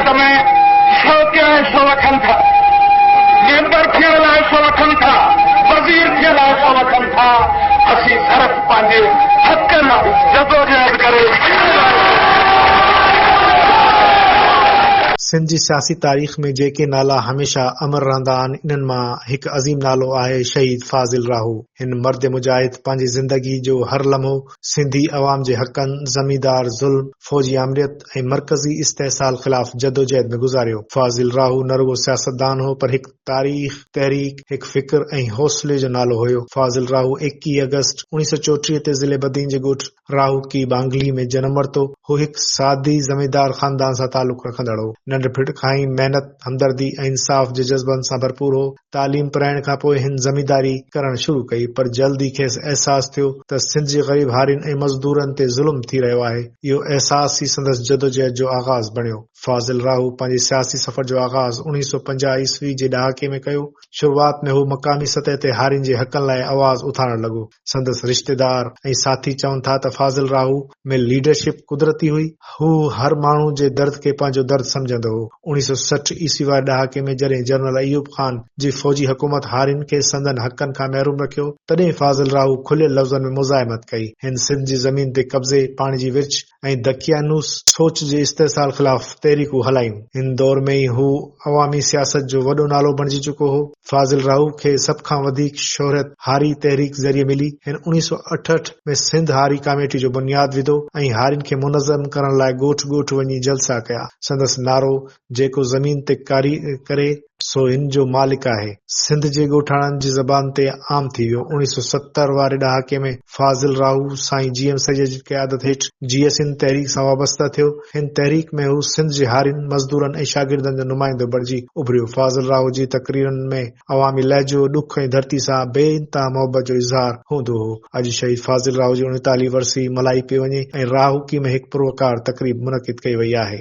سياست ۾ شوقيا حصو وٺن ٿا، ميمبر ٿيڻ لاء حصو وٺن ٿا، وزير ٿيڻ لاء حصو وٺن ٿا، اسين صرف پنهنجي حق لاء جدوجهد ڪري. سنڌ جي سياسي تاريخ ۾ جيڪي نالا هميشه امر رهندا آهن انهن مان هڪ عظيم نالو آهي شهيد فاضل راهو. هن مرد مجاهد پنهنجي زندگي جو هر لمحو سنڌي عوام جي حقن، زميندار ظلم، فوجي آمريت ۽ مرڪزي استحصال خلاف جدوجهد ۾ گذاريو. فاضل راهو نه رڳو سياستدان هو پر هڪ تاريخ، تحريڪ، هڪ فڪر ۽ حوصلي جو نالو هيو. فاضل راهو 21 آگسٽ 1934 تي ضلعي بدين جي ڳوٺ راهوڪي ٻانگلي ۾ جنم ورتو. هو هڪ سادي زميندار خاندان سان تعلق رکندڙ هو. ننڍپڻ کان ئي محنت، همدردي ۽ انصاف جي جذبن سان ڀرپور هو. تعليم پرائڻ کان پوء هن زمينداري ڪرڻ شروع ڪئي پر جلد ئي کيس احساس ٿيو ته سنڌ جي غريب هارين ۽ مزدورن تي ظلم ٿي رهيو آهي. اهو احساس ئي سندس جدوجهد جو آغاز بڻيو. فاضل راهو پنهنجي سياسي سفر جو آغاز 1950 عيسوي جي ڏهاڪي ۾ ڪيو. شروعات ۾ هو مقامي سطح تي هارين جي حقن لاء آواز اٿارڻ لڳو. سندس رشتيدار ۽ ساٿي چون ٿا ته فاضل راهو ۾ ليڊرشپ قدرتي هئي. هو هر ماڻهو جي درد کي پنهنجو درد سمجهندو هو. 1960 عيسوي واري ڏهاڪي ۾ جڏهن جنرل ايوب خان جي فوجي حڪومت هارين کي سندن حقن کان محروم رکيو، تڏهن فاضل راهو کليل لفظن ۾ مزاحمت ڪئي. هن سنڌ جي زمين تي قبضي، پاڻي جي ورڇ، ۽ دقيانوس سوچ جي استحصال خلاف تحريڪون هلايون. ان دور ۾ ئي هو عوامي سياست جو وڏو نالو بڻجي چڪو هو. فاضل راهو کي سڀ کان وڌيڪ شهرت هاري تحريڪ ذريعي ملي. هن 1968 ۾ سنڌ هاري ڪاميٽي جو بنياد وڌو ۽ هارين کي منظم ڪرڻ لاء ڳوٺ ڳوٺ وڃي جلسا ڪيا. سندس نعرو جيڪو زمين تي ڪاري ڪري، سو ان جو مالڪ آهي. سنڌ جي ڳوٺاڻن جي زبان تي عام ٿي ويو. 1970 واري ڏهاڪي ۾ فاضل راهو سائين جي ايم سيد جي قيادت هيٺ جيئي سنڌ تحريڪ سان وابسته ٿيو. هن تحريڪ ۾ هو سنڌ جي هارين، مزدورن ۽ شاگردن جو نمائندو بڻجي اڀريو. فاضل راهو جي تقريرن ۾ عوامي لهجو، ڏک ۽ ڌرتي سان بي انتها محبت جو اظهار هوندو هو. اڄ شهيد فاضل راهو جي 39 ورسي ملهائي پئي وڃي ۽ راهوڪي ۾ هڪ پروقار تقريب منعقد ڪئي وئي آهي.